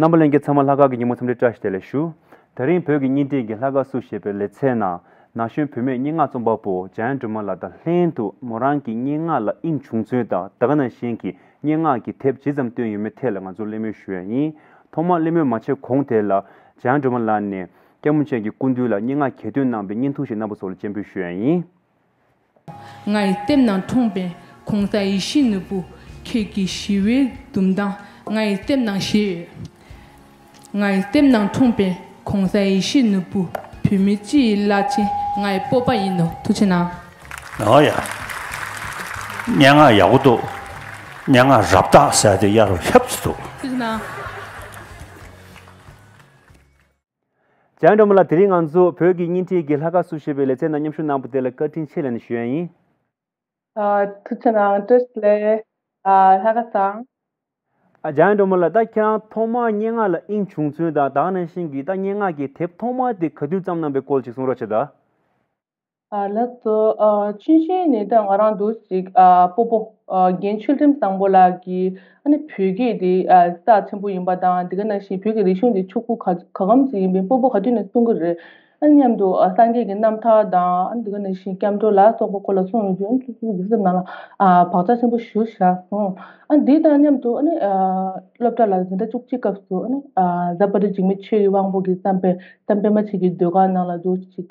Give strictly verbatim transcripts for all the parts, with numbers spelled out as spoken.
རྣམ་པ་ལྷན་རྒྱས་ཚང་མ་ལྷག་དཀར་གྱི་ཉིན་མོ་འཚམས་འདྲི་བཀྲ་ཤིས་བདེ་ལེགས་ཞུ། དེ་རིང་བོད་ཀྱི་བརྙན་འཕྲིན་གྱི་ལྷག་དཀར་སུ་ཞེས་པའི་ལེ་ཚན་ནང་ན་གཞོན་བུད་མེད་སྙན་ངག་རྩོམ་པ་པོ་འཇམ་དབྱངས་སྒྲོལ་མ་ལགས་དང་ལྷན་དུ་མོ་རང་གི་སྙན་ངག་ལ་དབྱིངས་བྱུང་ཚུལ་དང་ད་ག་ནང་བཞིན་གྱི་སྙན་ངག་གི་དེབ་ཇི་ཙམ་བཏོན་ཡོད་མེད་ཐད་ལ་ང་ཚོ་གླེང་མོལ་ཞུ་ཡ་ཡིན། ཐོག་མར་གླེང་མོལ་མ་བྱས་གོང་དེ་ལ་འཇམ་དབྱངས་སྒྲོལ་མ་ལགས་ནས་སྐྱབས་མགོན་ཆེན་གྱི་སྐུ་མདུན་ལ་སྙན་ངག་གྱེར་འདོན་གནང་བའི་བརྙན་ཐུང་ཞིག་རྣམ་པ་ཚོ་ལ་སྤྱན་འབུལ་ཞུ་ཡ་ཡིན། ང་ཡི་ལྟེམ་ནང་འཁྲུངས་པའི་གོང་ས་ཡེ་ཤེས་ནོར་བུ། ཁྱེད་ཀྱི་ཞི་བའི་འདུམ་མདངས་ང་ཡི་ལྟེམ་ནང་བཞད་ཡོད། ང་ཡི་ལྟེམ་ནང་འཁྲུངས་པའི་གོང་ས་ཡེ་ཤེས་ནོར་བུ། བོད་མི་སྤྱི་ཡི་བླ་ཆེན་ང་ཡི་སྤོབས་པ་ཡིན་ནོ། ཐུགས་རྗེ་གནང་། ཨོ་ཡ། སྙན་ངག་ཡག་པོ་འདུག་སྙན་ངག་རབ་བཏགས་ཟེར་དེ་གཡར་རོ་ལྷབ་ཙམ་འདུག་ཐུགས་རྗེ་གནང་། འཇམ་དབྱངས་སྒྲོལ་མ་ལགས། དེ་རིང་ང་ཚོ་བོད་ཀྱི་བརྙན་འཕྲིན་གྱི་ལྷག་དཀར་སུ་ཞེས་པའི་ལེ་ཚན་ནང་མཉམ་ཞུགས་གནང་བ་དེ་ལ་བཀའ་དྲིན་ཆེ་ལབ་ནས་ཞུ་ཡ་ཡིན། ཨ། ཐུགས་རྗེ་གནང་། བཀྲ་ཤིས་བདེ་ལེགས། ཨ། ལྷག་དཀར་བཟང་། ཨ། འཇམ་དབྱངས་སྒྲོལ་མ་ལགས། ད་ཁྱེད་རང་ཐོག་མར་སྙན་ངག་ལ་དབྱིངས་བྱུང་ཚུལ་དང་ད་ག་ནང་བཞིན་གྱི་ད་སྙན་ངག་གི་དེབ་ཐོག་མ་དེ་ག་དུས་བརྩམས་གནང་པའི་སྐོར་ཅིག་གསུང་རོགས་བྱེད་དང་། ཨ། ལགས་སོ། ཨ། ཆུང་ཆུང་ནས་ད་ང་རང་འདུག་ཅིག་ཨ། སྤོ་བོ། ཨ། རྒན་ཆོས་ཁྲིམས་བཟང་པོ་ལགས་ཀྱིས་ཨ་ནི་བོད་སྐད་དེ་ཨ། རྩ་ཆེན་པོ་ཡིན་པ་དང་དེ་ག་ནང་བཞིན་བོད་ཀྱི་རིག་གཞུང་དེ་ཕྱུག་པོ་ག་ག་གམ་ཞིག་ཡིན་པའི་སྤོ་བོ་ག་དུས་ནས་གསུང་གི་རེད། ཨ། མཉམ་དུ་ཨ། སངས་རྒྱས་ཀྱི་རྣམ་ཐར་དང་ཨ་ནི་དེ་ག་ནང་བཞིན་སྐྱབས་འགྲོ་ལ་སོགས་པ་སྐོར་ལ་གསུངས་ཡོང་དུས་ཨ་ནི་ཏུ་ཏུ་ཏུ་ཏུ་ནང་ལ་ཨ། བག་ཆགས་ཆེན་པོ་ཞིག་བཞག་སོང་། ཨ། འདི་དང་མཉམ་དུ་ཨ་ནི་ཨ། སློབ་གྲྭ་ལ་འཛིན་གྲྭ་བཅུ་གཅིག་སྐབས་སུ་ཨ་ནི་ཨ། གཟའ་པ་ཏི་འཇིགས་མེད་ཆོས་ཀྱི་དབང་པོ་གི་བསམ་པའི་བསམ་པད་མ་ཆེ་གི་ཟློས་གར་ནང་ལ་འདུག་ཅིག་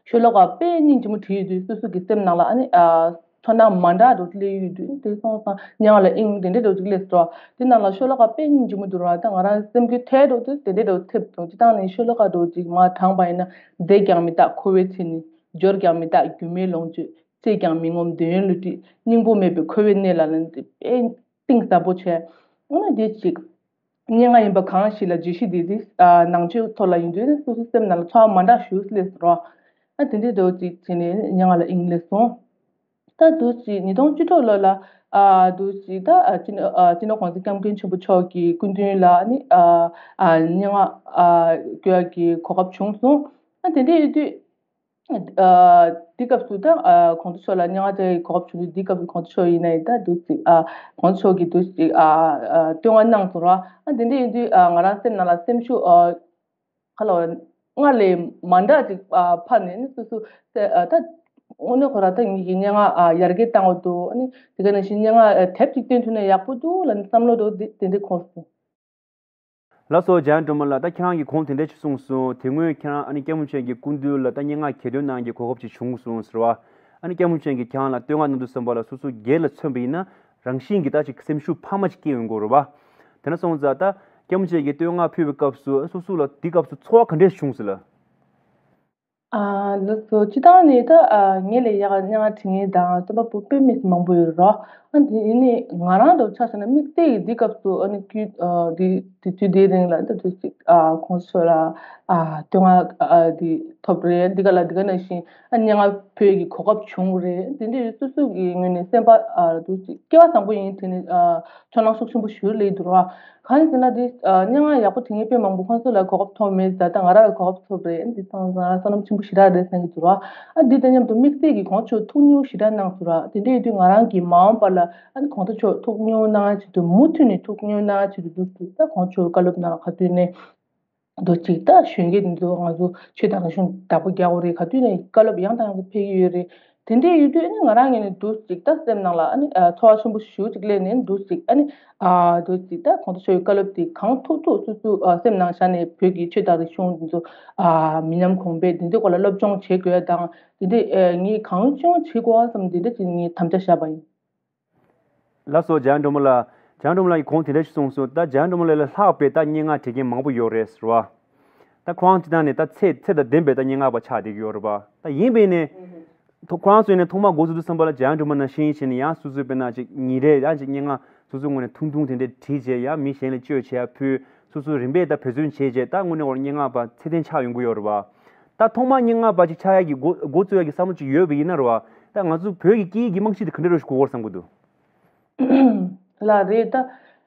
ཤོ་ལོ་ཀ་དཔེ་སྙིང་རྗེ་མོ་བྲིས་ཡོད་དུས་སོ་སོ་གི་སེམས་ནང་ལ་ཨ་ནི་ཨ། ཚོར་སྣང་མ་འདྲ་འདྲ་སླེབས་ཡོད་དུས་དེ་སོང་ཙང་སྙན་ངག་ལ་དབྱིངས་དེ་འདྲའི་འདྲ་ཅིག་སླེབས་སོང་། དེ་ནང་ལ་ཤོ་ལོ་ཀ་དཔེ་སྙིང་རྗེ་མོ་འདུག་ར། ད་ང་རང་སེམས་འགུལ་ཐེབས་འགྲོ་དུས་དེ་འདྲའི་འདྲ་ཐེབས་སོང་། སྤྱིར་བཏང་ནས་ཤོ་ལོ་ཀ་འདྲ་ཅིག་མར་དྲངས་པ་ཡིན་ན་མཛེས་ཀྱང་མི་རྟག་འཁོར་བའི་མཚན་ཉིད། འབྱོར་ཀྱང་མི་རྟག་སྒྱུ་མའི་ལོངས་སྤྱོད། བརྩེས་ཀྱང་མི་ངོམས་འདོད་ཡོན་བསླུ་བྲིད། སྙིང་པོ་མེད་པའི་འཁོར་བའི་གནས་ལ་ལན་དེ་དཔེ་གཏིང་ཟབ་པོ་བྱས། འོ་ན་དེ་ཅིག་སྙན་ངག་ཡིན་པ་གང་ཞིག་ལ་བརྗོད་གཞི་དེ་དེ་ཨ། ནང་ཆོས་ཐོག་ལ་ཡིན་དུས་ནི་སོ་སོའི་སེམས་ནང་ལ་ཚོར་བ་མ་འདྲ་ཞིག་སླེབས་སོང་རོ། ཨ། དེ་འདྲའི་འདྲ་བོ་ཅིག་བྱས་ནས་སྙན་ངག་ལ་དབྱིངས་སླེབས་སོང་། ད་འདུག་ཅིག་ཉིས་སྟོང་བཅུ་དྲུག་ལོ་ལ་ཨ། འདུག་ཅིག་ད་ཨ། སྤྱི་ནོར་ཨ། སྤྱི་ནོར་༸གོང་ས་༸སྐྱབས་མགོན་ཆེན་པོ་མཆོག་གི་སྐུ་མདུན་ལ་ནི་ཨ། ཨ། སྙན་ངག་ཨ། བཀོད་ཡག་གི་གོ་སྐབས་བྱུང་སོང་། ཨ། དེ་འདྲ་ཡིན་དུས། ཨ། འདི་སྐབས་སུ་ད་ཨ། ༸གོང་ས་མཆོག་ལ་སྙན་ངག་དེ་གོ་སྐབས་བྱུང་དུས་འདི་སྐབས་ཀྱི་༸གོང་ས་མཆོག་ཡིན་ན་ཡང་ད་འདུག་ཅིག་ཨ། ༸གོང་ས་མཆོག་གིས་འདུག་ཅིག་ཨ། ཨ། བསྟོད་བསྔགས་གནང་སོང་ར། ཨ། དེ་འདྲ་ཡིན་དུས་ཨ། ང་རང་སེམས་ནང་ལ་སེམས་ཤུགས་ཨ། ག་ལ་བ་སྔར་ལས་མ་འདྲ་ཅིག་ཨ། འཕར་ནས་ནི་སོ་སོ་ཨ། ད་དངོས་གནས་ཁོ་རང་ད་ངེད་ཀྱི་སྙན་ངག་ཨ། ཡར་རྒྱས་བཏང་བ་འདུག་ཨ་ནི་དེ་ག་ནང་བཞིན་སྙན་ངག་ཨ། དེབ་ཅིག་བཏོན་ཐུབ་ན་ཡག་པོ་འདུག་ལབ་ནས་བསམ་བློ་འདུག་དེ་དེ་འདྲ་འཁོར་སོང་། ལགས་སོ། འཇམ་དབྱངས་སྒྲོལ་མ་ལགས། ད་ཁྱེད་རང་གིས་གོང་དེ་འདྲ་ཞིག་གསུངས་སོང་། དེ་སྔོན་ཁྱེད་རང་ཨ་ནི་སྐྱབས་མགོན་ཆེན་གྱི་སྐུ་མདུན་ལ་ད་སྙན་ངག་གྱེར་འདོན་གནང་རྒྱུའི་གོ་སྐབས་ཅིག་བྱུང་སོང་ཟེར་བ། ཨ་ནི་སྐྱབས་མགོན་ཆེན་གྱིས་ཁྱེད་རང་ལ་བསྟོད་བསྔགས་གནང་དུས་ཙམ་པ་ལ་སོ་སོ་སྒེར་ལ་མཚོན་པ་ཡིན་ན་རང་བཞིན་གྱིས་ད་ཅིག་སེམས་ཤུགས་འཕར་མ་ཅིག་སྐྱེ་ཡོང་གི་རེད་བ། དེ་ན་སོང་ཙང་ད་སྐྱབས་མགོན་ཆེན་གྱིས་བསྟོད་བསྔགས་ཕུལ་བའི་སྐབས་སུ་སོ་སོ་ལ་དེའི་སྐབས་སུ་ཚོར་བ་ག་འདྲས་བྱུང་སོང་ལ། ཨ། ལགས་སོ། སྤྱིར་བཏང་ནས་ད་ཨ། ངེད་ལས་ཡག་སྙན་ངག་བྲིས་མཁན་དང་རྩོམ་པ་པོ་དཔེ་མི་སྲིད་མང་པོ་ཡོད་རེད་རོ། ཨ། དེ་ཡིན་ནའི་ང་རང་ལ་ཆ་བཞག་ན་དམིགས་བསལ་གྱི་འདི་སྐབས་སུ་ཨ་ནི་དུས་ཨ། འདི་དུས་དུས་འདིའི་རིང་ལ་ད་དུས་ཅིག་ཨ། ༸གོང་ས་མཆོག་ལ་ཨ། བསྟོད་བསྔགས་ཨ། འདི་ཐོབ་རེད། འདི་ག་ལ་འདི་ག་ནང་བཞིན་ཨ། སྙན་ངག་ཕུལ་གྱི་གོ་སྐབས་བྱུང་རེད། དེ་འདྲའི་སོ་སོ་གི་ངོས་ནས་སེམས་པ་ཨ། དུས་ཅིག་སྐལ་བ་བཟང་པོ་ཡིན་དེ་ནི་ཨ། ཚོར་སྣང་ཤུགས་ཆེན་པོ་ཞིག་སླེབས་འདུག་རོ། གང་ཡིན་ཟེར་ན་འདི་ཨ། སྙན་ངག་ཡག་པོ་བྲིས་མཁན་དཔེ་མང་པོ་ཁོང་ཚོ་ལ་གོ་སྐབས་ཐོབ་མེད་ད་ལྟ་ང་རང་ལ་གོ་སྐབས་ཐོབ་རེད། འདི་ཚང་ང་རང་བསོད་ནམས་ཆེན་པོ་ཞེ་དྲག་རེད་བསམ་གྱི་འདུག་ར། ཨ། འདི་དང་མཉམ་དུ་དམིགས་བསལ་གྱི་༸གོང་ས་མཆོག་ཐུགས་མྱོང་ཞེ་དྲག་གནང་སོང་ར། དེ་འདྲ་ཡིན་དུས་ང་རང་གིས་མ་འོངས་པ་ལ་ཨ་ནི་༸གོང་ས་མཆོག་ཐུགས་མྱོང་གནང་ཆེད་དུ་མུ་མཐུད་ནས་ཐུགས་མྱོང་གནང་ཆེད་དུ་འདུག་ད་༸གོང་ས་མཆོག་བཀའ་སློབ་ནང་ལ་ག་དུས་ནས་འདུག་ཅིག་ད་གཞོན་སྐྱེས་འདི་ཚོ་ང་ཚོ་ཆོས་དང་རིག་གཞུང་བདག་པོ་རྒྱག་དགོས་རེད། ག་དུས་ནས་བཀའ་སློབ་ཡང་དང་ཡང་དུ་ཕེབས་ཀྱི་ཡོད་རེད། དེ་འདྲ་ཡོད་དུས་ཨ་ནི་ང་རང་ངོས་ནས་འདུག་ཅིག་ད་སེམས་ནང་ལ་ཨ་ནི་ཨ། ཚོར་བ་ཆེན་པོ་ཞེ་ཅིག་སླེབས་ནས་འདུག་ཅིག་ཨ་ནི་ཨ། འདུག་ཅིག་ད་༸གོང་ས་མཆོག་གི་བཀའ་སློབ་དེ་གང་ཐུབ་ཐུབ་སོ་སོའི་ཨ། སེམས་ནང་བཞག་ནས་བོད་ཀྱི་ཆོས་དང་རིག་གཞུང་འདི་ཚོ་ཨ། མི་ཉམས་གོང་འཕེལ་འདི་ཚོའི་སྐོར་ལ་སློབ་སྦྱོང་བྱེད་དགོས་དང་འདི་འདྲ་ཨ། ངས་གང་ཅུང་བྱེད་དགོས་བསམ་འདི་འདྲ་ཅིག་ངས་དམ་བཅའ་བཞག་པ་ཡིན། ལགས་སོ། འཇམ་དབྱངས་སྒྲོལ་མ་ལགས། འཇམ་དབྱངས་སྒྲོལ་མ་ལགས་ཀྱིས་གོང་དེ་འདྲ་ཞིག་གསུངས་སོང་། ད་འཇམ་དབྱངས་སྒྲོལ་མ་ལགས་ལས་ལྷག་པའི་ད་སྙན་ངག་བྲིས་མཁན་མང་པོ་ཡོད་རེད་ཟེར་བ། ད་ཁོ་རང་སྤྱིར་བཏང་ནས་ད་ཚད་ཚད་དང་ལྡན་པའི་ད་སྙན་ངག་པ་ཆགས་བསྡད་ཀྱི་ཡོད་རེད་པ། ད་ཡིན་པས་ནས། ཐོ་ཁོ་རང་ཚོ་ནས་ཐོག་མར་འགོ་བཙུགས་དུས་ཙམ་པ་ལ་འཇམ་དབྱངས་སྒྲོལ་མ་ནང་བཞིན་བྱས་ནས་ཡང་སོ་སོའི་དཔེར་ན་ཅིག་ཉིན་རེ་ཡང་ཅིག་སྙན་ངག་སོ་སོའི་ངོས་ནས་ཐུང་ཐུང་དེ་འདྲས་བྲིས་བྱས་ཡང་མི་གཞན་ལ་སྤྱོད་བྱེད་ཡ་ཕུལ། སོ་སོའི་རིམ་པས་ད་འབད་བརྩོན་བྱས་བྱས་ད་དངོས་གནས་ཁོ་རང་སྙན་ངག་པ་ཚད་ལྡན་ཆགས་ཡོང་གི་ཡོད་རེད་པ། ད་ཐོག་མར་སྙན་ངག་པ་ཅིག་ཆགས་ཡ་གི་འགོ་འགོ་བཙུགས་ཡ་གི་བསམ་བློ་ཅིག་ཡོད་པ་ཡིན་ན་རེད་པ། ད་ང་ཚོ་བོད་ཀྱི་སྐད་ཡིག་གི་རྨང་གཞི་དེ་ག་འདྲ་རུ་ཞིག་དགོས་སྐོར་བསམ་གྱི་འདུག་ལགས་རེད་ད།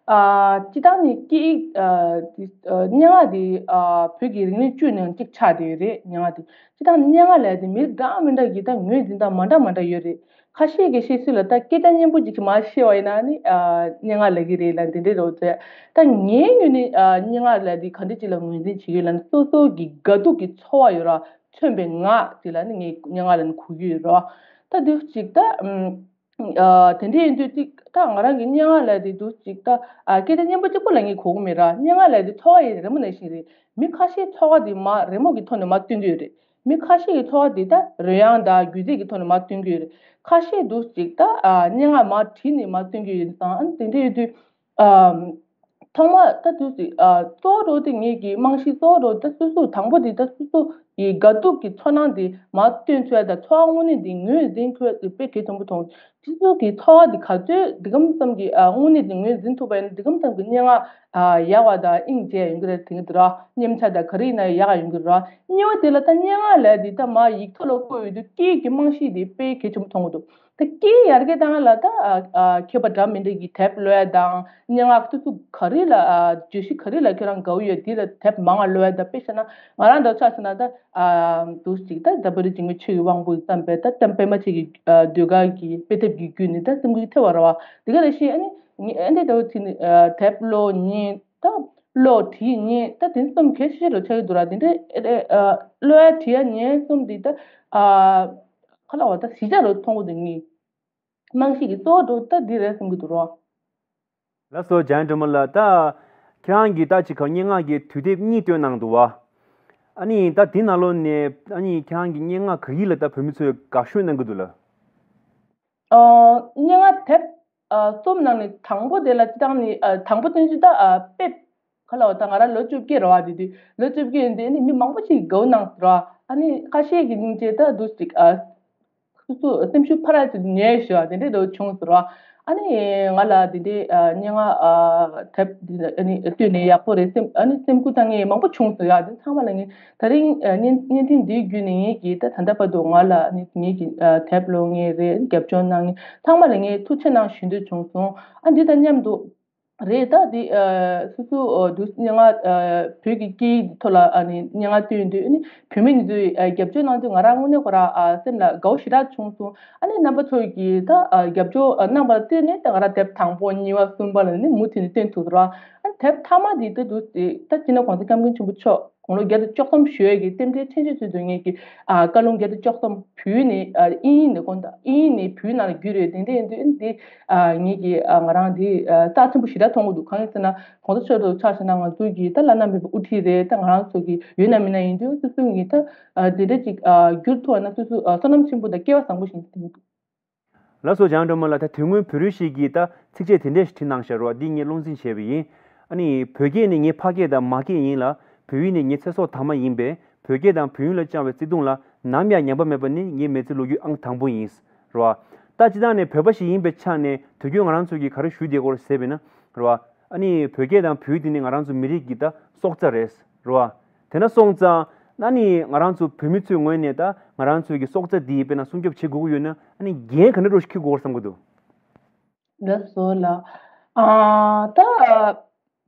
ཨ། སྤྱིར་བཏང་ནི་སྐད་ཡིག་ཨ་འདི་ཨ་སྙན་ངག་འདི་ཨ་བོད་ཀྱི་རིག་གནས་བཅུ་ནང་གཅིག་ཆགས་བསྡད་ཡོད་རེད། སྙན་ངག་འདི་སྤྱིར་བཏང་སྙན་ངག་ལབ་ཡ་འདི་མི་འདྲ་མི་འདྲ་གི་ད་ངོས་འཛིན་སྟངས་མ་འདྲ་མ་འདྲ་ཡོད་རེད། ཁ་ཤས་ཀྱིས་བཤད་སྲོལ་ལ་ད་སྐད་ཆ་སྙན་པོ་ཅིག་མར་བཤད་པ་ཡིན་ན་ནི་ཨ་སྙན་ངག་ལབ་ཀྱི་རེད་ལབ་འདི་འདྲས་རེད་ཟེར། ད་ངའི་ངོས་ནས་ཨ་སྙན་ངག་ལབ་འདི་ག་འདྲ་ཅིག་ལ་ངོས་འཛིན་བྱེད་ཀྱི་ཡོད་ལབ་ན་སོ་སོ་གི་དགའ་སྡུག་གི་ཚོར་བ་ཡོད་ར་མཚོན་པའི་ངག་ཅིག་ལ་ནི་ངས་སྙན་ངག་ལབ་ནི་གོ་གི་ཡོད་ར། ད་འདི་ཅིག་ད་ཨམ། ཨ་དེ་འདྲ་ཡིན་དུས་ཅིག་ད་ང་རང་གི་སྙན་ངག་ལབ་དེ་འདུག་ཅིག་ད་ཨ་སྐད་ཆ་སྙན་པོ་གཅིག་པོ་ལ་ངས་གོ་གི་མེད་ར། སྙན་ངག་ལབ་དེ་ཚོར་བ་ཡི་རི་མོ་ནང་བཞིན་རེད། མི་ཁ་ཤས་ཚོར་བ་དེ་མར་རི་མོ་གི་ཐོག་ནས་མར་སྟོན་གྱི་ཡོད་རེད། མི་ཁ་ཤས་ཀྱི་ཚོར་བ་དེ་ད་རོལ་དབྱངས་དང་སྒྱུ་རྩལ་གྱི་ཐོག་ནས་མར་སྟོན་གྱི་ཡོད་རེད། ཁ་ཤས་འདུག་ཅིག་ད་ཨ་སྙན་ངག་མར་བྲིས་ནས་མར་སྟོན་གྱི་ཡོད་ཙང་ཨ་ནི་དེ་འདྲ་ཡོད་དུས་ཨ། ཐོག་མ་ད་དུས་ཙི་ཨ་གཙོ་བོ་འགྲོ་དེ་ངེད་ཀྱི་རྨང་གཞི་གཙོ་བོ་འགྲོ་ད་སོ་སོ་དང་པོ་དེ་ད་སོ་སོ་ཡི་དགའ་སྡུག་གི་ཚོར་སྣང་དེ་མར་སྟོན་ཚུལ་དང་ཚོར་བ་དངོས་གནས་དེ་ངོས་འཛིན་ཁོས་དེ་དཔེ་གལ་ཆེན་པོ་མཐོང་། སོ་སོ་གི་ཚོར་བ་དེ་ག་ཚོད་འདི་གམ་ཙམ་གྱི་ཨ་དངོས་གནས་དེ་ངོས་འཛིན་ཐུབ་པ་ཡིན་ན་འདི་གམ་ཙམ་གྱི་སྙན་ངག་ཨ་ཡག་པ་དང་དབྱིངས་འབྱེད་ཡོང་གི་རེད་དེ་འདྲ་མཉམ་ཆ་དང་ག་རེ་ཡིན་ན་ཡག་ཡོང་གི་རེད། གཉིས་པ་དེ་ལ་ད་སྙན་ངག་ལབ་དེ་ད་མར་ཡིག་ཐོག་ལ་བཀོད་ཡོད་དུས་སྐད་ཀྱི་རྨང་གཞི་དེ་དཔེ་གལ་ཆེན་པོ་མཐོང་གི་འདུག་ད་སྐད་ཡར་རྒྱས་བཏང་ཡ་ལ་ད་ཨ་ཨ་མཁས་པ་འདྲ་མི་འདྲ་གི་དེབ་ཀློག་ཡ་དང་སྙན་ངག་ཏུ་ཚུགས་ག་རེ་ལ་ཨ་བརྗོད་གཞི་ག་རེ་ལ་ཁྱོད་རང་དགའ་བོ་ཡོད་དེ་ལ་དེབ་མང་ང་ཀློག་ཡ་དང་དཔེ་བཤད་ན་ང་རང་འདྲ་ཆགས་སོང་ན་ད་ཨ་འདུག་ཅིག་ད་ད་བོད་རིགས་འཇིགས་མེད་ཆོས་ཀྱི་དབང་པོས་བརྩམས་པའི་ད་གཏམ་པད་མ་ཆེ་གི་ཨ་ཟློས་གར་གྱི་དཔེ་དེབ་ཀྱི་བརྒྱུད་ནས་ད་སེམས་འགུལ་ཐེབས་པ་རེད་བ། དེ་ག་ལ་ཤེས་ཨ་ནི་ཨ་འདི་འདྲ་བོ་ཚིག་ནི་ཨ་དེབ་ཀློག་ཉན་ད་ཀློག་བྲིས་ཉན་ད་དེ་ཚོ་གལ་ཆེ་ཤོས་ལ་ཆགས་ཀྱི་འདུག་ར། དེ་འདྲ་ཨ་ཀློག་ཡ་བྲིས་ཡ་ཉན་གསུམ་འདི་ད་ཨ། ཁ་ལ་བ་ད་གཞིས་ཆགས་རུ་མཐོང་གི་འདུག་ངས། རྨང་གཞི་གི་གཙོ་བོ་འདི་ད་འདི་རེད་བསམ་གྱི་འདུག་རོ། ལགས་སོ་འཇམ་དབྱངས་སྒྲོལ་མ་ལགས། ད་ཁྱེད་རང་གིས་ད་ཅིག་ག་སྙན་ངག་གི་དུས་དེབ་གཉིས་བཏོན་གནང་འདུག་བ། ཨ་ནི་ད་དེ་ནང་ལོགས་ནས་ཨ་ནི་ཁྱེད་རང་གི་སྙན་ངག་ག་གི་ལ་ད་བོད་མི་ཚོས་དགའ་ཤོས་གནང་གི་འདུག་ལ། ཨ་སྙན་ངག་དེབ་ཨ་གསུམ་ནང་ནས་དང་པོ་དེ་ལ་སྤྱིར་བཏང་ནས་ཨ་དང་པོ་སྟོན་ཚུལ་ད་ཨ་དཔེ་ཁ་ལ་བ་ད་ང་རང་ལོ་བཅོ་བརྒྱད་རེད་བ། དེ་དུས་ལོ་བཅོ་བརྒྱད་ཡིན་དུས་ནི་མི་མང་པོ་ཞིག་དགའ་བོ་གནང་སོང་ར། ཨ་ནི་ཁ་ཤས་ཀྱི་སྙིང་རྗེ་ད་འདུག་ཅིག་ཨ་སོ་སོ་སེམས་ཤུགས་འཕར་ཡ་ཅིག་ཉོས་ཤོག་དེ་འདྲས་འདྲ་བོ་བྱུང་སོང་ར། ཨ་ནི་ང་ལ་དེ་འདྲས་ཨ་སྙན་ངག་ཨ་དེབ་ཨ་ནི་བཏོན་ནས་ཡག་པོ་རེད་སེམས་ཨ་ནི་སེམས་འགུལ་བཏང་མཁན་མང་པོ་བྱུང་སོང་ཡ། དེ་ཚང་མ་ལ་ངས་ད་རིང་ཨ་བརྙན་བརྙན་འཕྲིན་འདིའི་བརྒྱུད་ནས་ངེད་ཀྱིས་ད་ད་ལྟ་བར་དུ་ང་ལ་ཨ་ནི་ངེད་ཀྱི་ཨ་དེབ་ཀློག་མཁན་རེད་རྒྱབ་སྐྱོར་གནང་མཁན་ཚང་མ་ལ་ངས་ཐུགས་རྗེ་གནང་ཞུ་འདོད་བྱུང་སོང་། ཨ་འདི་དང་མཉམ་དུ། རེད་ད་འདི་ཨ་སོ་སོ་ཨ་འདུག་སྙན་ངག་ཨ་བོད་ཀྱི་སྐད་ཡིག་ཐོག་ལ་ཨ་ནི་སྙན་ངག་བཏོན་དུས་ཨ་ནི་བོད་མི་འདི་ཚོས་ཨ་རྒྱབ་སྐྱོར་གནང་དུས་ང་རང་དངོས་གནས་ཁོ་རང་ཨ་སེམས་ལ་དགའ་བོ་ཞེ་དྲག་བྱུང་སོང་། ཨ་ནི་རྣམ་པ་ཚོ་གིས་ད་ཨ་རྒྱབ་སྐྱོར་ཨ་གནང་བར་བརྟེན་ནས་ད་ང་རང་དེབ་དང་པོ་གཉིས་པ་གསུམ་པ་ལ་ནི་མུ་མཐུད་ནས་བཏོན་ཐུབ་ར། ཨ་ནི་དེབ་མཐའ་མ་འདི་ད་འདུག་ད་སྤྱིར་ན་༸གོང་ས་༸སྐྱབས་མགོན་ཆེན་པོ་མཆོག་དགུང་ལོ་བརྒྱད་དང་བཅུ་གསུམ་བཞུགས་ཡས་ཀྱི་རྟེན་འབྲེལ་མཚན་བརྗོད་ཚུལ་དུ་ངེད་ཀྱི་ཨ་བཀའ་ལུང་བརྒྱད་དང་བཅུ་གསུམ་བོད་ནས་ཨ་དབྱིན་ཡིག་ནས་དགོངས་དག་དབྱིན་ཡིག་ནས་བོད་ནང་ལ་བསྒྱུར་ཡོད། དེ་འདྲ་ཡིན་དུས་ཨ་འདི་ཨ་ངེད་ཀྱི་ཨ་ང་རང་འདི་ཨ་རྩ་ཆེན་པོ་ཞེ་དྲག་མཐོང་གི་འདུག་གང་ཡིན་ཟེར་ན་༸གོང་ས་མཆོག་ཏུ་ཆ་བཞག་ན་ང་ཚོ་གི་ད་བླ་ན་མེད་པའི་དབུ་ཁྲིད་རེད། ད་ང་རང་ཚོ་གི་ཡོད་ན་མིན་ན་ཡིན་དུས་སོ་སོ་ངེད་ད་ཨ་དེ་འདྲ་ཅིག་ཨ་བསྒྱུར་ཐུབ་པ་ན་སོ་སོ་ཨ་བསོད་ནམས་ཆེན་པོ་དང་སྐལ་བ་བཟང་པོ་ཞིག་འདུག་ལགས་སོ་འཇམ་དབྱངས་སྒྲོལ་མ་ལགས། ད་དེ་སྔོན་བོད་རིགས་ཤིག་གིས་ད་ཚིགས་བཅད་དེ་འདྲས་ཤིག་བྲིས་གནང་བཞག་རོགས། འདི་ངས་བློ་འཛིན་བྱས་པ་ཡིན། ཨ་ནི་བོད་སྐད་ནི་ངའི་ཕ་སྐད་དང་མ་སྐད་ཡིན་ལ། བོད་ཡིག་ནི་ངའི་ཚེ་སྲོག་དྭངས་མ་ཡིན་པས། བོད་སྐད་དང་བོད་ཡིག་ལ་བཅངས་པའི་བརྩེ་དུང་ལ་ནམ་ཡང་ཉམས་པ་མེད་པ་ནི་ངའི་མི་ཚེའི་ལོ་རྒྱུས་ཨང་དང་པོ་ཡིན། རོ། ད་སྤྱིར་བཏང་ནས་བོད་པ་ཞིག་ཡིན་པའི་ཆ་ནས་དུས་རྒྱུན་ང་རང་ཚོ་གིས་ག་རེ་ཞུ་བསྡད་ཀྱི་ཡོད་རེད་ཟེར་བ་ཡིན་ན། རོ། ཨ་ནི་བོད་སྐད་དང་བོད་ཡིག་དེ་ནི་ང་རང་ཚོ་མི་རིགས་ཀྱི་ད་སྲོག་རྩ་རེད། རོ། དེ་ན་སོང་ཙང་ཨ་ནི་ང་རང་ཚོ་བོད་མི་ཚོའི་ངོས་ནས་ད་ང་རང་ཚོའི་གི་སྲོག་རྩ་འདི་དཔེར་ན་སྲུང་སྐྱོབ་བྱེད་དགོས་ཀྱི་ཡོད་ན། ཨ་ནི་འགན་ག་འདྲ་འདྲ་ཞིག་འཁྱེར་དགོས་བསམ་གྱི་འདུག་ལགས་སོ་ལགས། ཨ་ད་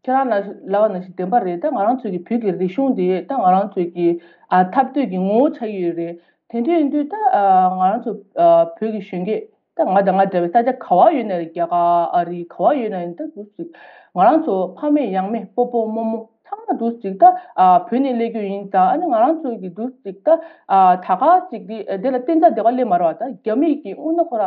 ཁྱེད་རང་ལ་ལབ་པ་ནང་བཞིན་བདེན་པ་རེད། ད་ང་རང་ཚོའི་གི་བོད་ཀྱི་རིག་གཞུང་འདི་ད་ང་རང་ཚོའི་གི་ཨ་འཐབ་རྩོད་ཀྱི་ངོ་བོ་ཆགས་ཀྱི་ཡོད་རེད། དེ་འདྲ་ཡིན་དུས་ད་ཨ་ང་རང་ཚོ་ཨ་བོད་ཀྱི་གཞོན་སྐྱེས་ད་ང་དང་ང་འདྲ་བའི་ས་ཆ་ག་བ་ཡོད་ན་རེད། རྒྱ་གར་ཨ་རི་ག་བ་ཡོད་ན་ཡིན། ད་འདུག་ཅིག་ང་རང་ཚོ་ཕ་མེས་ཡང་མེས་སྤོ་སྤོ་རྨོ་རྨོ་ཚང་མ་འདུག་ཅིག་ད་ཨ་བོད་ནས་སླེབས་རྒྱུ་ཡིན། ད་ཨ་ནི་ང་རང་ཚོ་གི་འདུག་ཅིག་ད་ཨ་ད་ག་ཅིག་འདི་འདི་ལ་གཏན་འཇགས་བསྡད་པ་སླེབས་མ་རེད་བ། ད་རྒྱ་མི་གི་དངོས་གནས་ཁོ་ར་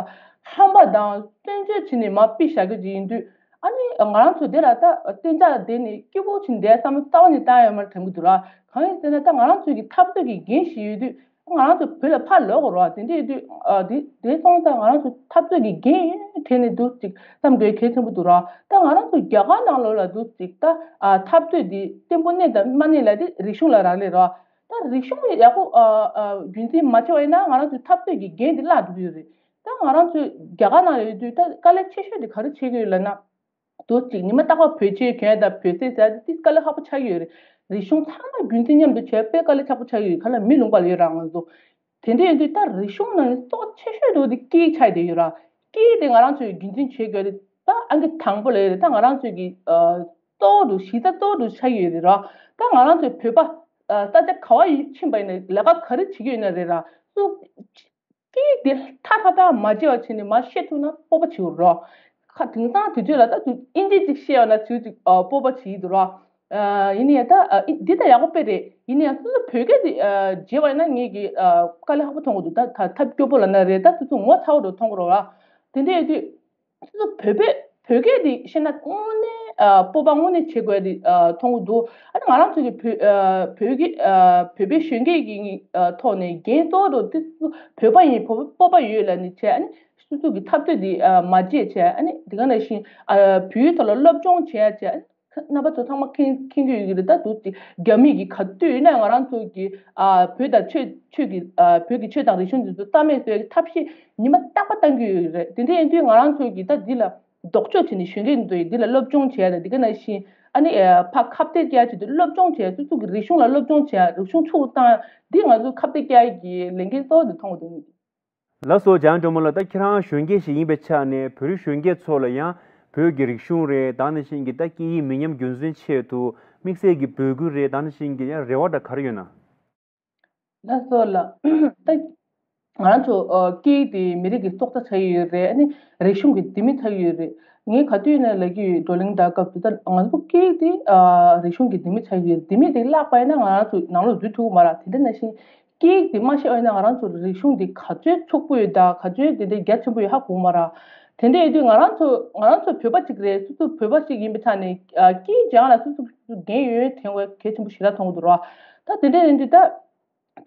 ཧམ་པ་དང་བཙན་བྱོལ་བྱས་ནས་མར་ཕུད་བཞག་རྒྱུ་ཅིག་ཡིན་དུས། ཨ་ནི་ང་རང་ཚོ་འདི་ལ་ད་གཏན་འཇགས་བསྡད་ནས་སྐྱིད་པོ་བྱས་ནས་བསམ་བློ་རྩ་བ་ནས་བཏང་ཡོད་མ་རེད་དྲན་གྱི་འདུག་ར། གང་ཡིན་ཟེར་ན་ད་ང་རང་ཚོའི་གི་འཐབ་རྩོད་ཀྱི་འགན་ཞིག་ཡོད་དུས་ང་རང་ཚོ་བོད་ལ་ཕར་ལོག་དགོས་ར། དེ་འདྲ་ཡོད་དུས་ཨ་དེ་དེ་སོང་ཙང་ང་རང་ཚོ་འཐབ་རྩོད་ཀྱི་འགན་ཡོད་དྲན་ནས་འདུག་ཅིག་བསམ་དགོས་གལ་ཆེན་པོ་འདུག་ར། ད་ང་རང་ཚོ་རྒྱ་གར་ནང་ལོགས་ལ་འདུག་ཅིག་ད་ཨ་འཐབ་རྩོད་འདི་བརྟན་པོ་གནས་དང་མ་གནས་ལ་དེ་རིག་གཞུང་ལ་རག་ལས་ར། ད་རིག་གཞུང་ཡག་པོ་ཨ་ཨ་རྒྱུན་འཛིན་མ་བྱས་པ་ཡིན་ན་ང་རང་ཚོའི་འཐབ་རྩོད་ཀྱི་འགན་དེ་བརླག་འགྲོ་གི་ཡོད་རེད། ད་ང་རང་ཚོའི་རྒྱ་གར་ནང་ཡོད་དུས་ད་དཀའ་ལས་ཆེ་ཤོས་དེ་ག་རེ་འཕྲད་ཀྱི་ཡོད་ལབ་ན། དུ་ཅིག་ཉི་མ་རྟག་པར་བོད་ཆས་གྱོན་ཡ་དང་བོད་ཟས་ཟ་ཡ་དེ་དཀའ་ལས་ཁག་པོ་ཆགས་ཀྱི་ཡོད་རེད། རིག་གཞུང་ཚང་མ་རྒྱུན་འཛིན་མཉམ་དུ་བྱས་དཔེ་དཀའ་ལས་ཁག་པོ་ཆགས་ཀྱི་ཡོད། ག་ལ་མི་ལུང་པ་ལ་ཡོད་ར་ང་ཚོ། དེ་འདྲ་ཡིན་དུས་ད་རིག་གཞུང་ནང་ནས་གཙོ་ཆེ་ཤོས་དུ་དེ་སྐད་ཆགས་བསྡད་ཡོད་ར། སྐད་དེ་ང་རང་ཚོས་རྒྱུན་འཛིན་བྱེད་དགོས་རེད། ད་ཨང་ཀི་དང་པོ་ལ་ཡོད་རེད། ད་ང་རང་ཚོའི་གི་ཨ་གཙོ་བོ་འདུག་གཞི་རྩ་གཙོ་བོ་འདུག་ཆགས་ཀྱི་ཡོད་རེད་ར། ད་ང་རང་ཚོའི་བོད་པ་ཨ་ས་ཆ་ག་བ་ཡིན་ཕྱིན་པ་ཡིན་ན་ལས་ཀ་ག་རེ་བྱེད་ཀྱི་ཡོད་ན་རེད་ར། སུ་སྐད་ཡིག་དེ་ཐ་ཐ་ཐ་མ་བརྗེད་པ་བྱས་ནས་མར་བཤད་ཐུབ་ན་སྤོབས་པ་བྱེད་དགོས་ར། ཁ་དེང་སང་དུས་ཚོད་ལ་ད་དུ་ཨིན་ཇི་ཅིག་བཤད་ཡོང་ན་ཚུལ་ཅིག་ཨ་སྤོབས་པ་བྱེད་ཀྱི་འདུག་ར། ཨ་ཡིན་ནའི་ཡང་ད་ཨ་འདི་ད་ཡག་པོ་དཔེ་རེད། ཡིན་ནའི་ཡང་སོ་སོ་བོད་སྐད་དེ་ཨ་བརྗེད་པ་ཡིན་ན་ངེད་ཀྱི་ཨ་དཀའ་ལས་ཁག་པོ་མཐོང་གི་འདུག་ད་ད་ཐབས་སྐྱོ་པོ་ལབ་ན་རེད། ད་སོ་སོ་ངོ་ཚ་བོ་འདྲ་མཐོང་གི་རེད་ར། དེ་འདྲ་ཡོད་དུས། སོ་སོ་བོད་པའི་བོད་སྐད་འདི་ཤེས་ན་དངོས་གནས་ཨ་སྤོབས་པ་དངོས་གནས་བྱེད་དགོས་འདི་ཨ་མཐོང་གི་འདུག་ཨ་ནི་ང་རང་ཚོ་གི་བོད་ཨ་བོད་ཀྱི་ཨ་བོད་པའི་གཞོན་སྐྱེས་ཀྱི་ཨ་ཐོག་ནས་འགན་གཙོ་བོ་འདི་བོད་པ་ཡིན། བོད་པ་སྤོབས་པ་ཡོད་ལབ་ནས་བྱས། ཨ་ནི་སོ་སོ་གི་འཐབ་རྩོད་འདི་ཨ་མ་བརྗེད་བྱས། ཨ་ནི་འདི་ག་ནང་བཞིན་ཨ་བོད་ཡིག་ཐོག་ལ་སློབ་སྦྱོང་བྱས་བྱས། ཨ་ནི་རྣམ་པ་ཚོ་ཚང་མ་མཁྱེན་མཁྱེན་གྱི་ཡོད་ཀྱི་རེད། ད་འདུག་སེ་རྒྱ་མི་གི་ག་དུས་ཡིན་ན་ང་རང་ཚོ་གི་ཨ་བོད་དང་ཆོས་ཆོས་ཀྱི་ཨ་བོད་ཀྱི་ཆོས་དང་རིག་གཞུང་འདི་ཚོ་རྩ་མེད་བཟོ་ཡག་གི་ཐབས་ཤེས་ཉི་མ་རྟག་པ་བཏང་གི་ཡོད་ཀྱི་རེད། དེ་འདྲ་ཡིན་དུས་ང་རང་ཚོ་གི་ད་འདི་ལ་ལྡོག་ཕྱོགས་བྱས་ནས་གཞོན་སྐྱེས་འདི་ཚོ་ཡི་འདི་ལ་སློབ་སྦྱོང་བྱས་ཡག་དང་། འདི་ག་ནང་བཞིན་ཨ་ནི་ཨ་ཕར་ཁ་གཏད་བཅག་ཡག་ཆེད་དུ་སློབ་སྦྱོང་བྱས་ཡག་སོ་སོ་གི་རིག་གཞུང་ལ་སློབ་སྦྱོང་བྱས་ཡག་རིག་གཞུང་ཕྱུག་པོ་བཏང་ཡག་འདི་ང་ཚོ་ཁ་གཏད་བཅག་ཡག་གི་ལས་འགན་གཙོ་བོ་འདི་མཐོང་གི་འདུག་ལགས་སོ། འཇམ་དབྱངས་སྒྲོལ་མ་ལགས། ད་ཁྱེད་རང་གཞོན་སྐྱེས་ཤིག་ཡིན་པའི་ཆ་ནས་བོད་རིགས་གཞོན་སྐྱེས་ཚོ་ལ་ཡང་བོད་ཀྱི་རིག་གཞུང་རེད། ད་ནང་བཞིན་གྱི་ད་སྐད་ཡིག་མི་ཉམས་རྒྱུན་འཛིན་ཆེད་དུ་དམིགས་བསལ་གྱི་འབོད་སྐུལ་རེད། ད་ནང་བཞིན་གྱི་ཡང་རེ་བ་འདྲ་ག་རེ་ཡོད་ན། ལགས་སོ་ལགས། ད་ང་རང་ཚོ་ཨ་སྐད་ཡིག་དེ་མི་རིགས་ཀྱི་སྲོག་རྩ་ཆགས་ཡོད་རེད། ཨ་ནི་རིག་གཞུང་གི་ལྡེ་མིག་ཆགས་ཡོད་རེད། ངས་ག་དུས་ནས་ལབ་ཀྱི་ཡོད། བགྲོ་གླེང་དང་སྐབས་དུ་ད་ང་ཚོ་སྐད་ཡིག་དེ་ཨ་རིག་གཞུང་གི་ལྡེ་མིག་ཆགས་ཡོད་རེད། ལྡེ་མིག་དེ་བརླག་པ་ཡིན་ན་ང་རང་ཚོ་ནང་ལོགས་འཛུལ་ཐུབ་ཀྱི་མ་རེད། དེ་འདྲ་ནང་བཞིན་སྐད་ཡིག་དེ་མ་ཤེས་པ་ཡིན་ན་ང་རང་ཚོ་རིག་གཞུང་དེ་ག་ཚོད་ཕྱུག་པོ་ཡོད་དང་ག་ཚོད་དེ་འདྲ་རྒྱ་ཆེན་པོ་ཡོད་ཧ་གོ་གི་མ་རེད། དེ་འདྲ་ཡོད་དུས་ང་རང་ཚོ་ང་རང་ཚོ་བོད་པ་གཅིག་རེད། སོ་སོ་བོད་པ་གཅིག་ཡིན་པའི་ཆ་ནས་ཨ་སྐད་ཡིག་སྦྱང་ཡག་ལ་སོ་སོ་འགན་ཡོད་དྲན་དགོས་གལ་ཆེན་པོ་ཞེ་དྲག་མཐོང་གི་འདུག་ར། ད་དེ་འདྲ་ཡིན་དུས་ད་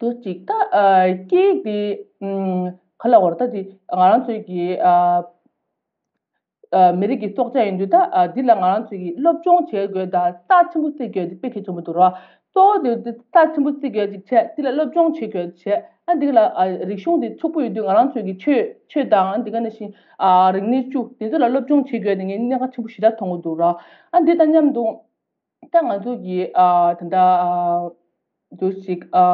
དུ་ཅིག་ད་ཨ་སྐད་ཡིག་དེ་ཨམ་ག་ལ་བར་ད་དེ་ང་རང་ཚོའི་གི་ཨ་ཨ་མི་རིགས་ཀྱི་སྲོག་ཆགས་ཡིན་དུས་ད་ཨ་འདི་ལ་ང་རང་ཚོས་ཀྱི་སློབ་སྦྱོང་བྱེད་དགོས་དང་རྩ་ཆེན་པོ་བརྩི་དགོས་དེ་དཔེ་གལ་ཆེན་པོ་འདུག་ར། གཙོ་བོ་དེ་རྩ་ཆེན་པོ་བརྩི་དགོས་ཅིག་བྱས། འདི་ལ་སློབ་སྦྱོང་བྱེད་དགོས་བྱས། ཨ་འདི་ལ་ཨ་རིག་གཞུང་དེ་ཕྱུག་པོ་ཡོད་དུས་ང་རང་ཚོས་ཀྱི་ཆོས་ཆོས་དང་འདི་ག་ནང་བཞིན་ཨ་རིག་གནས་བཅུ་དེ་ཚོ་ལ་སློབ་སྦྱོང་བྱེད་དགོས་དེ་ངས་གནད་འགག་ཆེན་པོ་ཞེ་དྲག་མཐོང་གི་འདུག་ར། ཨ་འདི་དང་མཉམ་དུ་ད་ང་ཚོ་གི་ཨ་ད་ལྟ་ཨ་འདུག་ཅིག་ཨ་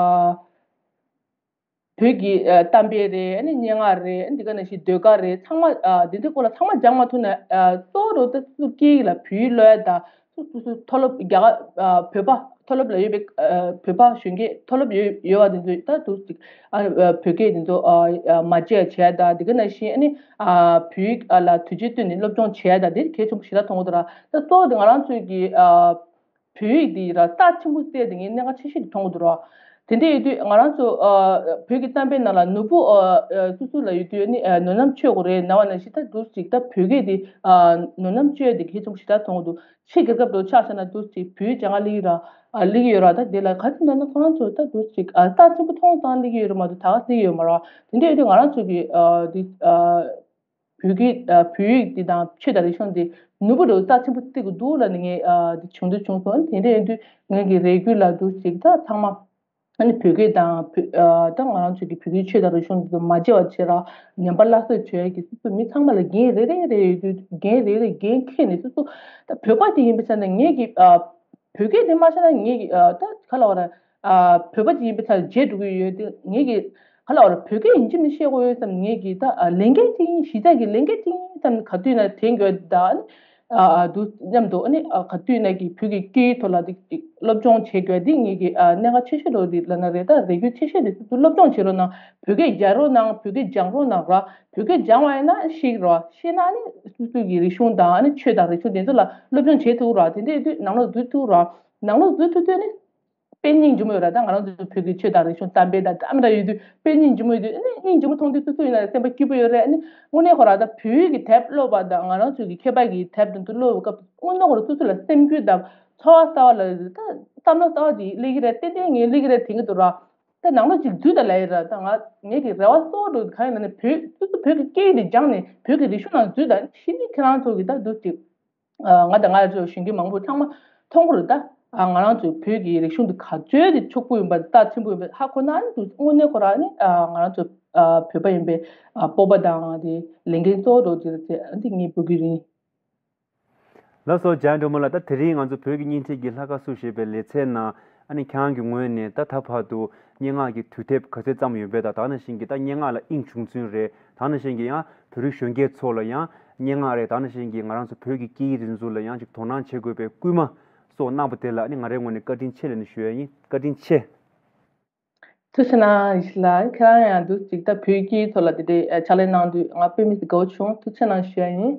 བོད་ཀྱི་ཨ་གཏམ་དཔེ་རེད། ཨ་ནི་སྙན་ངག་རེད། ཨ་ནི་འདི་ག་ནང་བཞིན་ཟློས་གར་རེད། ཚང་མ་ཨ་འདི་འདྲའི་སྐོར་ལ་ཚང་མ་སྦྱང་མ་ཐུབ་ན་ཨ་གཙོ་བོ་རུ་ད་སུ་སྐད་ཡིག་ལ་བོད་ཡིག་སློབ་ཡག་དང་སུ་སུ་སུ་མཐོ་སློབ་རྒྱ་གར་ཨ་བོད་པ་མཐོ་སློབ་ལ་ཡོད་པའི་ཨ་བོད་པ་གཞོན་སྐྱེས་མཐོ་སློབ་ཡོད་ཡོད་པ་དེ་ཚོས་ད་འདུག་ཅིག་ཨ་ཨ་བོད་སྐད་དེ་ཚོ་ཨ་ཨ་མ་བརྗེད་བྱས་དང་། འདི་ག་ནང་བཞིན་ཨ་ནི་ཨ་བོད་ཡིག་ཨ་ལ་དུས་ཆེན་བཏོན་ནས་སློབ་སྦྱོང་བྱས་དང་། དེ་གལ་ཆེན་པོ་ཞེ་དྲག་མཐོང་གི་འདུག་ར། ད་གཙོ་བོ་དེ་ང་རང་ཚོའི་གི་ཨ་བོད་ཡིག་འདི་ར་རྩ་ཆེན་པོ་བརྩི་དེ་ངས་གནད་འགག་ཆེ་ཤོས་དེ་མཐོང་གི་འདུག་ར། དེ་འདྲ་ཡོད་དུས་ང་རང་ཚོ་ཨ་བོད་ཀྱི་གཏམ་དཔེ་ནང་ལ་ནོར་བུ་ཨ་ཨ་སོ་སོ་ལ་ཡོད་དུས་ནི་ཨ་ནོར་རྣམས་ཆོས་དགོས་རེད་ན་བ་ནང་བཞིན་ད་འདུག་ཅིག་ད་བོད་སྐད་འདི་ཨ་ནོར་རྣམས་ཆོས་དེ་གལ་ཆེན་པོ་ཞེ་དྲག་མཐོང་གི་འདུག་ཕྱི་རྒྱལ་ཁབ་དུ་ཆ་བཞག་ན་འདུག་ཅིག་བོད་སྦྱང་ག་སླེབས་ཀྱི་ར་ཨ་སླེབས་ཀྱི་ཡོད་ར། ད་དེ་ལ་ག་ཚོད་འདྲ་ན་ཁོ་རང་ཚོ་ད་འདུག་ཅིག་ཨ་རྩ་ཆེན་པོ་མཐོང་ཙང་སླེབས་ཀྱི་ཡོད་རེད་མ་གཏོགས་ད་ག་སླེབས་ཀྱི་ཡོད་མ་རེད་བ། དེ་འདྲ་ཡོད་དུས་ང་རང་ཚོ་གི་ཨ་འདི་ཨ་བོད་ཀྱི་ཨ་བོད་ཡིག་འདི་དང་ཆོས་དང་རིག་གཞུང་འདི་ནོར་བུ་འདྲ་བོ་རྩ་ཆེན་པོ་བརྩི་དགོས་འདུག་ལབ་ནས་ངས་ཨ་འདི་བྱུང་དུས་བྱུང་སོང་། དེ་འདྲ་ཡིན་དུས་ངས་ཀྱི་རེ་སྐུལ་ལབ་འདུག་ཅིག་ད་ཚང་མ་ཨ་ནི་བོད་སྐད་དང་བོད་ཨ་ད་ང་རང་ཚོའི་གི་བོད་ཀྱི་ཆོས་དང་རིག་གཞུང་འདི་ཚོ་མ་བརྗེད་པ་བྱེད་ར། ཉམས་པ་སླར་གསོ་བྱེད་ཡག་གི་སོ་སོ་མི་ཚང་མ་ལ་འགན་རེ་རེ་རེ་ཡོད་དུས་འགན་རེ་རེ་འགན་འཁྱེར་ནས་སོ་སོ་ད་བོད་པ་དེ་ཡིན་པའི་ཆ་ནས་ངས་ཀྱི་ཨ་བོད་སྐད་དེ་མ་ཤེས་ན་ངས་ཀྱི་ཨ་ད་ག་ལ་བ་ར་ཨ་བོད་པ་ཅིག་ཡིན་པའི་ཆ་ནས་བརྗེད་འགྲོ་གི་ཡོད་དེ། ངས་ཀྱི་ག་ལ་བ་ར་བོད་སྐད་ཡིན་གཅིག་མིན་གཅིག་ཤེས་དགོས་ཡོད་བསམ། ངས་ཀྱི་ད་ཨ་ལས་འགན་ཅིག་ཡིན། གཞི་རྩ་གི་ལས་འགན་ཅིག་ཡིན་བསམ། ག་དུས་ན་དྲན་དགོས་ད་ཨ་ནི་ཨ་ཨ་འདུག་མཉམ་དུ་ཨ་ནི་ཨ་ག་དུས་ན་ཀྱི་བོད་ཀྱི་སྐད་ཡིག་ཐོག་ལ་དེ་ཅིག་སློབ་སྦྱོང་བྱེད་དགོས་འདི་ངས་ཀྱི་ཨ་གནད་འགག་ཆེ་ཤོས་རོ་འདི་ལབ་ན་རེད། ད་རེ་སྐུལ་ཆེ་ཤོས་དེ་སོ་སོ་སློབ་སྦྱོང་བྱེད་རོགས་གནང་། བོད་སྐད་རྒྱག་རོགས་གནང་། བོད་སྐད་སྦྱང་རོགས་གནང་ར། བོད་སྐད་སྦྱང་བ་ཡིན་ན་ཤེས་རོགས། ཤེས་ན་ཨ་ནི་སོ་སོ་གི་རིག་གཞུང་དང་ཨ་ནི་ཆོས་དང་རིག་གཞུང་དེ་ཚོ་ལ་སློབ་སྦྱོང་བྱེད་ཐུབ་ར། དེ་འདྲ་ཡོད་དུས་ནང་ལོགས་འཛུལ་ཐུབ་ར། ནང་ལོགས་འཛུལ་ཐུབ་དུས་ནི། དཔེ་སྙིང་རྗེ་མོ་ཡོད་ར། ད་ང་རང་ཚོ་བོད་ཀྱི་ཆོས་དང་རིག་གཞུང་གཏམ་དཔེ་དང་ཨ་མ་ར་ཡོད་དུས་དཔེ་སྙིང་རྗེ་མོ་ཡོད་དུས་ཨ་ནི་སྙིང་རྗེ་མོ་མཐོང་དུས་སོ་སོ་ཡིན་ན་སེམས་པ་སྐྱིད་པོ་ཡོད་རེད། ཨ་ནི་དངོས་གནས་ཁོ་ར་ད་བོད་ཡིག་གི་དེབ་ཀློག་པ་དང་ང་རང་ཚོ་གི་མཁས་པ་གི་དེབ་དེ་ཚོ་ཀློག་པའི་སྐབས་དངོས་གནས་ཁོ་ར་སོ་སོ་ལ་སེམས་འགུལ་དང་ཚོར་བ་ཟ་བ་ལ་ད་བསམ་བློ་ཟ་བ་དེ་སླེབས་ཀྱི་རེད། ཏན་ཏན་ངས་སླེབས་ཀྱི་རེད་དྲན་གྱི་འདུག་ར། ད་ནང་ལོགས་ཅིག་འཛུལ་དང་ལབ་ཡི་ར། ད་ང་ངེད་ཀྱི་རེ་བ་གཙོ་བོ་གང་ཡིན་ན་ནི་བོད་སོ་སོ་བོད་ཀྱི་སྐད་ཡིག་དེ་སྦྱངས་ནས་བོད་ཀྱི་རིག་གཞུང་ནང་འཛུལ་དང་ཕྱི་ནི་ཁྱེད་རང་ཚོ་གི་ད་འདུག་ཅིག་ང་དང་ང་ཚོ་གཞོན་སྐྱེས་མང་པོ་ཚང་མ་མཐོང་གི་རེད། ད་ང་རང་ཚོའི་བོད་ཀྱི་རིག་གཞུང་འདི་ག་ཚོད་དེ་ཕྱུག་པོ་ཡིན་པ་རྩ་ཆེན་པོ་ཡིན་པ་ཧ་གོ་ན་ནི་འདུག་དངོས་གནས་ཁོ་རང་ནི་ང་རང་ཚོ་བོད་པ་ཡིན་པའི་སྤོབས་པ་དང་དེ་ལས་འགན་གཙོ་བོ་འདྲ་དེ་རེད་དེ་འདི་ངས་འབོད་ཀྱི་རེད། ལགས་སོ། འཇམ་དབྱངས་སྒྲོལ་མ་ལགས། ད་དེ་རིང་ང་ཚོ་བོད་ཀྱི་བརྙན་འཕྲིན་གྱི་ལྷ་ཁང་སུ་ཞེས་པའི་ལེ་ཚན་ནང་ཨ་ནི་ཁྱེད་རང་གི་ངོས་ནས་ད་ད་བར་དུ་སྙན་ངག་གི་དུས་དེབ་ག་ཚོད་བརྩམས་ཡོད་པས། ད་ད་ནང་བཞིན་གྱི་ད་སྙན་ངག་ལ་དབྱིངས་བྱུང་ཚུལ་རེད། ད་ནང་བཞིན་གྱི་ཡང་བོད་རིགས་གཞོན་སྐྱེས་ཚོ་ལ་ཡང་ སྙན་ངག་རེད། ད་ནང་བཞིན་གྱི་ང་རང་ཚོ་བོད་ཀྱི་སྐད་ཡིག་དེ་ཚོ་ལ་ཡང་ཅིག་དོ་སྣང་བྱེད་དགོས་པའི་སྐུལ་མ་སོགས་གནང་པ་དེ་ལ་ནི་ང་རའི་ངོས་ནས་བཀའ་དྲིན་ཆེ་ལབ་ནས་ཞུ་ཡ་ཡིན། བཀའ་དྲིན་ཆེ། ཐུགས་རྗེ་གནང་ཡེ་ཤེས་ལགས། ཁྱེད་རང་ཡང་འདུག་ཅིག་ད་བོད་སྐད་ཐོག་ལ་དེ་འདྲའི་ཕྱག་ལས་གནང་དུས་ང་དཔེ་མི་སྲིད་དགའ་བོ་བྱུང་། ཐུགས་རྗེ་གནང་ཞུ་ཡ་ཡིན།